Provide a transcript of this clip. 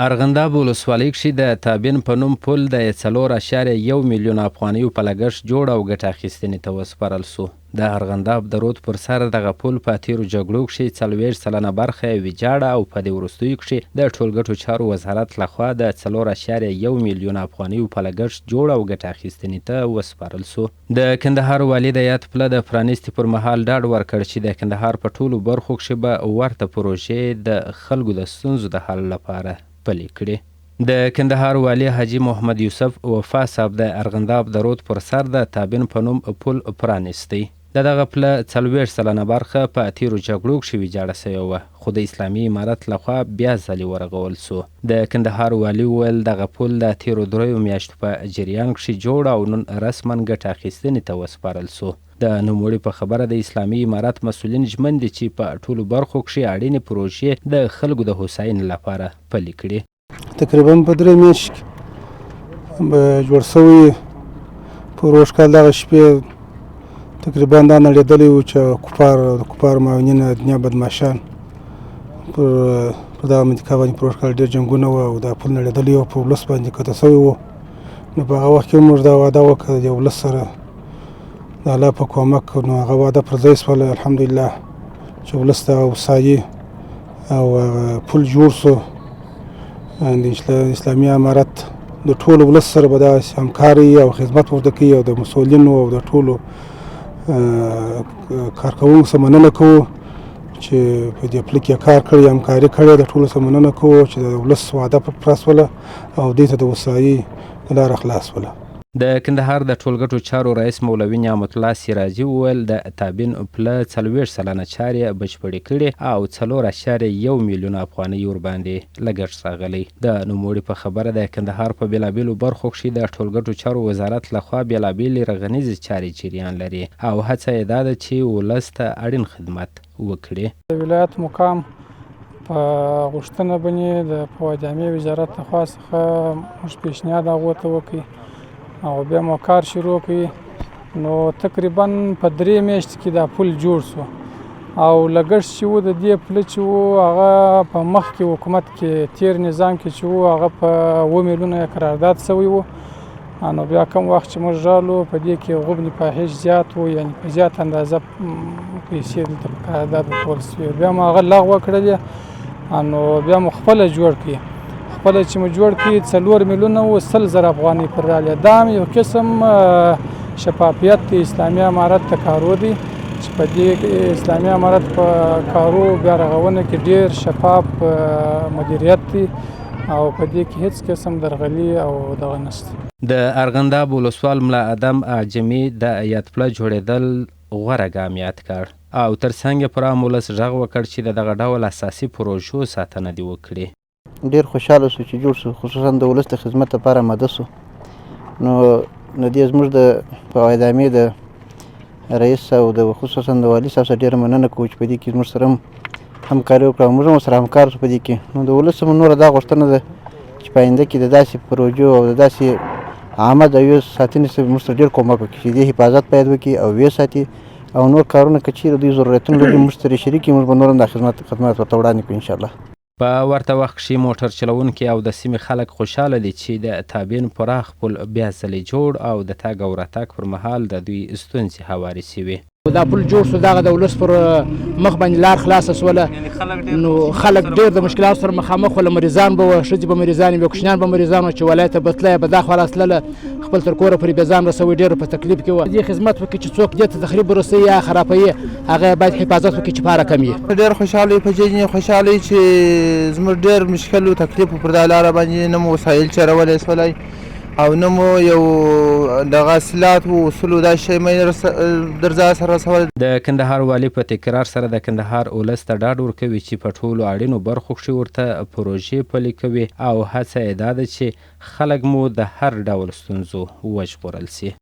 ارغنداب ولسوالۍ کښې د تابین په نوم پل د 4.1 میلیونه افغانیو په لګښت جوړ او ګټه اخیستنې ته وسپارل شو. د ارغنداب د رود پر سر دغه پل په تېرو جګړو کښې 40% برخه یې ویجاړه او په دې وروستیو کښې د ټولګټو چارو وزارت لخوا د 4.1 میلیونه افغانیو په لګښت جوړ او ګټه اخیستنې ته وسپارل شو. د کندهار والي د یاد پله د پرانیستې پر مهال ډاډ ورکړ چې د کندهار په ټولو برخو کښې به ورته پروژې د خلکو د ستونزو د حل لپاره پلې کړي. د کندهار والي حاجي محمد یوسف وفا صاحب د ارغنداب د رود پر سر د تابین په نوم پل پرانیستی. د دغه پله 40% برخه په تېرو جګړو کښې ویجاړه شوې وه، خو د اسلامي امارت لخوا بیا ځلې ورغول شو. د کندهار والي وویل، دغه پل د تېرو دریو میاشتو په جریان کښې جوړ او نن رسماً ګټه اخیستنې ته وسپارل شو. د نوموړي په خبره، د اسلامي امارت مسؤلین ژمن دي چې په ټولو برخو کښې اړینې پروژې د خلکو د هوساینې لپاره پلې کړي. تقریبا په 3 میاشتو کې به جوړ شوی. پروږ کال دغه شپې تقریبا دا نړېدلی و چې کفار د کفار معاونین دنیا بدمعشان پر دغه منطقه باندې پروږ کال ډېر جنګونه وو او دا پل نړېدلی و، په ولس باندې قطع شوی و. نو په هغه وخت کې موږ دا وعده وکړه د ولس سره د الله په کومک، نو هغه وعده پر ځای شوله الحمدلله چې ولس ته هوسايي او پل جوړ شو. د اسلامي امارت د ټولو ولس سره به داسې همکاري او خدمت ورته کوي او د مسؤلینو او د ټولو کارکوونکو څخه مننه کوو چې په دې پله کې کار کړی، همکاري کړې. د ټولو څخه مننه کوو چې د ولس وعده پوره شوله او دوی ته د هوسايي لاره خلاص شوله. د کندهار د ټولګټو چارو رئیس مولوي نعمت الله سراجي وویل، د تابین پله 40% چارې بشپړې کړې او 4.1 میلیونه افغانۍ ورباندې لګښت راغلی. د نوموړي په خبره، د کندهار په بېلابېلو برخو کښې د ټولګټو چارو وزارت لخوا بېلابېلې رغنیزې چارې جریان لري او هڅه یې دا ده چې ولس ته اړین خدمت وکړي. د ولایت مقام په غوښتنه باندې د فواید عامې وزارت لخوا څخه موږ پیشنهاد هغو ته وکړي او بیا مو کار شروع کړي. نو تقریبا په 3 میاشتې کې دا پل جوړ شو او لګښت چې و د دې پله چې و هغه په مخکې حکومت کې تیر نظام کې چې و هغه په 7 میلیونه قرارداد شوی و. نو بیا کوم وخت چې موږ رالو په دې کې غبن فاحش زیات و، یعنی په زیاته اندازه پیسې دلته په قرارداد ورکول شوې. بیا مو هغه لغوه کړلې، نو بیا مو خپله جوړ کړي. خپله چې مو جوړ کړي 4 میلیونه و 100,000 افغانۍ پر رالې. دا هم یو قسم شفافیت د اسلامي امارت ته کارو دی چې په دې اسلامي امارت په کارو بیا رغونه کې ډېر شفاف مدیریت دی او په دې کې هیڅ قسم درغلي او دغه نشته. د ارغنداب ولسوال ملا ادم اعجمي د یاد پله جوړېدل غوره ګام یاد کړ او ترڅنګ یې پر عام ولس غږ وکړ چې د دغه ډول اساسي پروژو ساتنه دې وکړي. ډېر خوشحاله شو چې جوړ شو، خصوصا د ولس د خدمت لپاره آماده شو. نو د دې زموږ د فواید عامې د رئیس او د خصوصا د والي صاحب څخه ډېره مننه کوو چې په دې کې زموږ سره هم همکاري وکړه او موږ هم ورسره همکار شو په دې کې. نو د ولس هم نوره دا غوښتنه ده چې په آینده کې د داسې پروژو او د داسې عامه ځایو ساتنې سره موږ سره ډېر کومک وکړي چې دې حفاظت باید وکړي او ویې ساتي او نور کارونه که چېرې دوی ضرورتونه لري موږ سره شریک کړي، موږ به نور هم دا خدمت ورته وړاندې کړو انشاءالله. په ورته وخت کښې موټر چلوونکي او د سیمې خلک خوشحاله دي چې د تابین پراخ پل بیا ځلې جوړ او د تګ او راتګ پر مهال د دوی ستونزې هوارې شوې. دا پل جوړ شو، دغه د ولس پر مخ باندې لار خلاصه شوله. نو خلک ډېر د مشکلاتو سره مخامخ ول، مریضان به وه، ښځې به مریضانې وې، کوچنیان به مریضان وه چې ولایت ته به تله یا به دا خوا راتلله، خپل تر کوره پورې بې ځان رسوي، ډېر په تکلیف کې وه. دې خدمت وکړي چې څوک دې ته تخریب ورسوي یا خرابوي هغه یې باید حفاظت وکړي چې پاره کم وي. ډېر خوشحاله یو، په دې خوشحاله یو چې زموږ ډېر مشکل او تکلیف پر دا لاره باندې نه مو وسایل چلولی شولی او نه مو یو دغه اصلاحات و اصول دا شی مې در ځای سره رسول. د کندهار والي په تکرار سره د کندهار اولس ته ډاډ ورکوي چې په ټولو اړینو برخو کښې ورته پروژې پلي کوي او هڅه یې دا ده چې خلک مو د هر ډول ستونزو وژغورل شي.